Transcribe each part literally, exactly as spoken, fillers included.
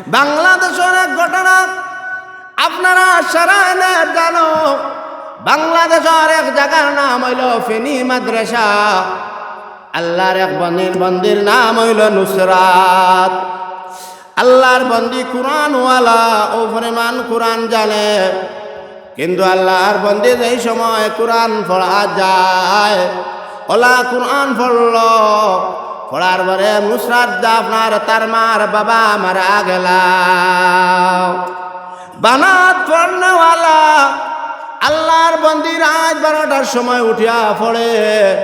বাংলাদেশর এক ঘটনা, আপনারা সারা এলাকা জানো। বাংলাদেশর এক জাগার নাম অইলো ফেনী মাদ্রাসা। আল্লার এক বন্দির, বন্দির নাম অইলো নুসরাত। আল্লার বন্দি কুরআনওয়ালা, অউ পরিমাণ কুরআন জানে। কিন্তু আল্লার বন্দি যেই সময় কুরআন পড়া যায়, অলা কুরআন পড়লো, পড়ার পরে নুসরাত দা আপনার তার মার বাবা মারা গেলা। বানাত পড়নেওয়ালা আল্লার বন্দি রাইত বারোটার সময় উঠিয়া পড়ে।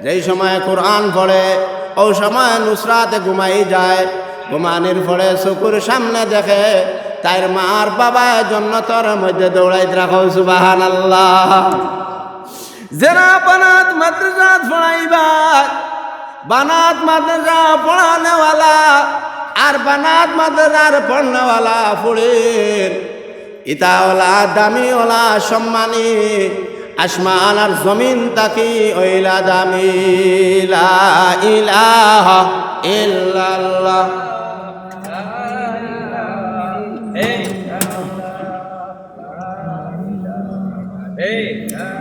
যেই সময় কুরআন পড়ে, অউ সময় নুসরাতে ঘুমাই যায়। ঘুমানির পরে চকুর সামনে দেখে তাইর মার বাবায় জন্নতর মধ্যে দৌড়াইতরা। কও সুবহানাল্লাহ। যেরা বানাত মাদ্রাসাত পড়াইবা, বানাত মাদ্রাসা পড়ানেওয়ালা আর বানাত মাদ্রাসার পড়নেওয়ালা পড়েন, ইতা অলা দামি, অলা সম্মানী, আসমান আর জমিন থাকি অইলা দামি। লা ইলাহা ইল্লাল্লাহ।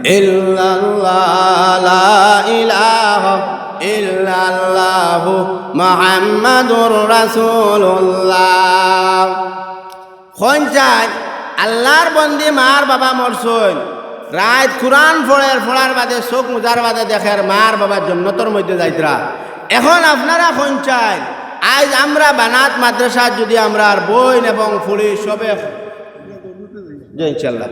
ইল্লাল্লাহ, লা ইলাহা ইল্লাল্লাহু মুহাম্মাদুর রাসূলুল্লাহ। কইন চাই, আল্লার বন্দি মার বাবা মরছইন, রাইত কুরআন পড়ের, পড়ার বাদে চোখ মুজার বাদে দেখের মার বাবা জন্নতর মধ্যে যাইতরা। এখন আপনারা কইন চাই, আইজ আমরা বানাত মাদ্রাসাত যুদি আমরার বইন এবং ফুড়ি সবে, জি ইনশাআল্লাহ,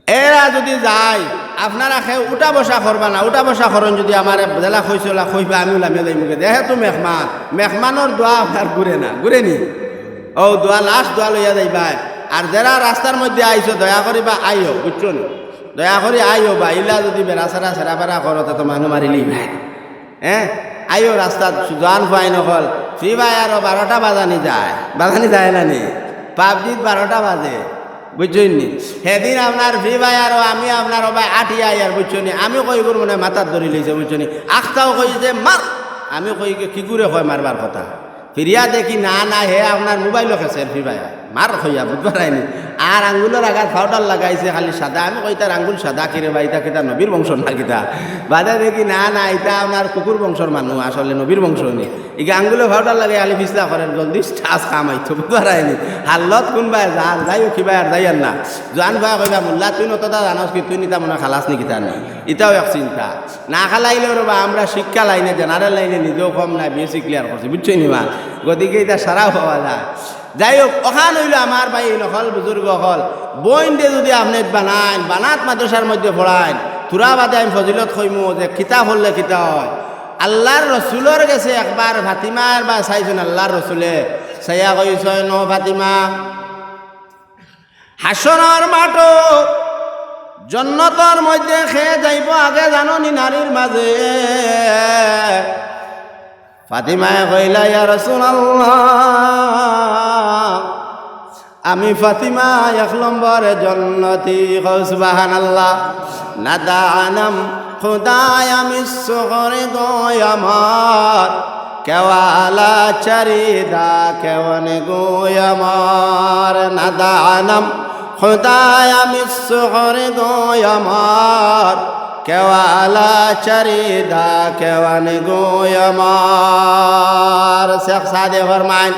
এরা যুদি যায়, আপনারা কেউ উঠা বসা করবা না। উঠা বসা করইন যুদি আমারে যেলা কইছে অলা কইবা, আমি লামিয়া যাইমুগি। যেহেতু মেহমান, মেহমানর দোয়া আপনার ঘুরে না, ঘুরে নি? অউ দোয়া, last দোয়া লইয়া যাইবা। আর যেরা রাস্তার মধ্যে আইছো, দয়া করি বা আইও, বুঝছো নি? দয়া করি আইও বা, ইলা যুদি বেড়াছেড়া ছেড়াফেরা করো, তে তো মানু মারিলিবায়। হ্যাঁ, আইও রাস্তাত জোয়ান ফুয়াইন অকল, Free Fire-ও বারোটা বাজানি যায়, বাজানি যায় না নি? PUBG-ত বারোটা বাজে, বুঝছইন নি? হেদিন আপনার Free Fire-ও আমি আপনার অবায় আটিয়া আইয়ার, বুঝছইন নি? আমি কই, ইগুর মনে মাথাত ধরি লইছে, বুঝছইন নি? আখতাও কইছে, "মার।" আমি কই, "কি, কিগুরে কয় মারবার কথা?" ফিরিয়া দেখি, না, না, হে আপনার মোবাইলো খেছের Free Fire। মার কইয়া, বুঝবার আইনি। আর আঙ্গুলর আগাত powder লাগাইছে খালি সাদা। আমি কই, "ইতার আঙ্গুল সাদা কিরে বা, ইতা কিতা নবীর বংশ না কিতা?" বাদে দেখি, না, না, ইতা আপনার কুকুর বংশর মানুষ, আসলে নবীর বংশ নি। ইগি আঙ্গুলো powder লাগাই খালি ফিসলা করের, জলদি ঠাস কাম আইতো, বুঝবার আইনি। হালত কুনবায় যার, যাই হোক, কিবায় আর যাইয়ার না। জোয়ান ভাই কইবা, "মোল্লা, তুই নততা জানোস কি, তুই নিতা মনে খালাস নি কিতা নি?" ইতাও এক চিন্তা। না খালাইলেও রে বা, আমরা শিক্ষা লাইনে, general লাইনে নিজেও কম নায়, BSc clear করছি, বুঝছইন নি বা? গতিকে ইতা সারাও পাওয়া যায়। যাই হোক, অখান অইলো আমার ভাই, অকল বুজুর্গ অকল, বইনরে যুদি আপনে বানাইন, বানাত মাদ্রাসার মধ্যে পড়াইন, থুড়া বাদে আমি ফজিলত কইমু যে কিতা পড়লে কিতা অয়। আল্লার রসুলর গেছে একবার ফাতিমার বা চাইছইন আল্লার রসুলে, চাইয়া কইছইন, "ও ফাতিমা, হাশরর মাঠো জন্নতর মধ্যে কে যাইবো আগে জানো নি নারীর মাঝে?" ফাতিমায় কইলা, "ইয়া রাসূলুল্লাহ, আমি ফাতিমা এক নম্বরে জন্নতি।" কও সুবহানাল্লাহ। নাদানাম খুদায়া মিস সুগরি গো আমার, কেওয়ালা চারিদা কেওয়ান গো আমার। নাদানাম খুদায়া মিস সুগরি গো আমার, কেওয়ালা চারিদা কেওয়ান গো আমার। শেখ সাদে ফরমাইন,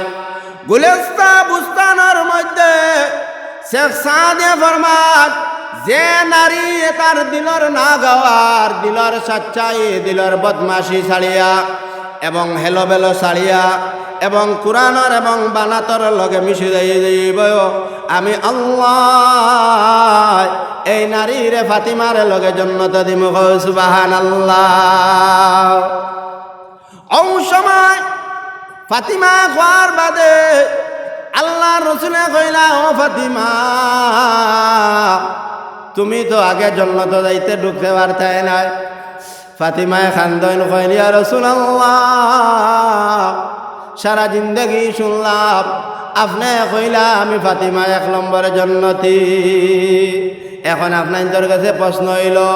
গুলিস্তা বুস্তানর মধ্যে শেখ সাদে ফরমান, যে নারী তার দিলর নাগওয়ার, দিলর সচ্চাই, দিলর বদমাশি ছাড়িয়া এবং হেলোবেলো ছাড়িয়া এবং কুরআনর এবং বানাতর লগে মিশি যাই যাইবো, আমি আল্লাহ এই নারীরে ফাতিমার লগে জন্নত দিমু। কও সুবহানাল্লাহ। অউ সময় ফাতিমা কওয়ার বাদে আল্লার রসুলে কইলা, "ও ফাতিমা, তুমি তো আগে জন্নত যাইতে ঢুকতে পারতায় নায়।" ফাতিমায় কান্দইন, কইন, "ইয়া রাসূলুল্লাহ, সারা জিন্দেগি শুনলাম, আপনে কইলা আমি ফাতিমা এক নম্বর জন্নতি।" এখন আপনাইনতর গেছে প্রশ্ন অইলো,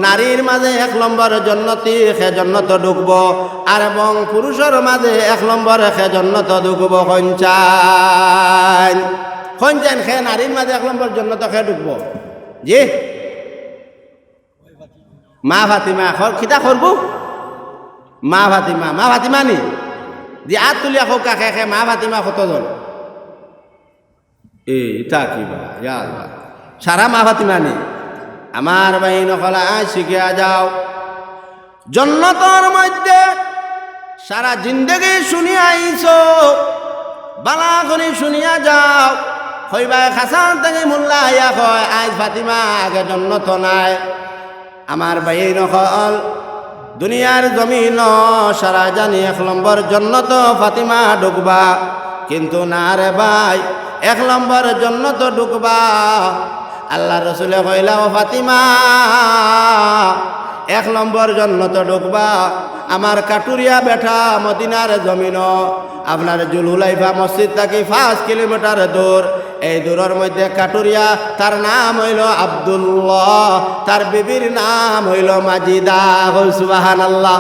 নারীর মাঝে এক নম্বর জন্নতি কে জন্নত ঢুকবো, আর এবং পুরুষর মাঝে এক নম্বর কে জন্নত ঢুকবো, কইন চাইন? কইন চাইন কে নারীর মাঝে এক নম্বর জন্নত কে ঢুকবো? জি, মা ফাতিমা। কর-, কিতা করবো? মা ফাতিমা, মা ফাতিমা নি? জি, আত তুলিয়া কউক্কা কে কে মা ফাতিমা কতজন? এ, ইটা কিবা? ইয়া আল্লাহ। সারা মা ফাতিমা নি? আমার ভাইন অকল, আইজ শিখিয়া যাও। জন্নতর মধ্যে সারা জিন্দেগি শুনিয়া আইছো, বালা করি শুনিয়া যাও। কইবায় খাসান থাকি মোল্লা আইয়া কয়, আইজ ফাতিমা আগে জন্নত নাই। আমার ভাইন অকল, দুনিয়ার জমিনো সারা জানি এক নম্বর জন্নত ফাতিমা ঢুকবা, কিন্তু না রে ভাই, এক নম্বর জন্নত ঢুকবা। আল্লার রসুলে কইলা, ও ফাতিমা, এক নম্বর জন্নত ঢুকবা আমার কাটুরিয়া বেটা মদিনার জমিনো। আপনার জুলহুলাইফা মসজিদ থাকি পাঁচ কিলোমিটার দূর। এই দূরর মধ্যে কাটুরিয়া, তার নাম অইলো আব্দুল্লাহ, তার বিবির নাম অইলো মাজিদা। কও সুবহানাল্লাহ।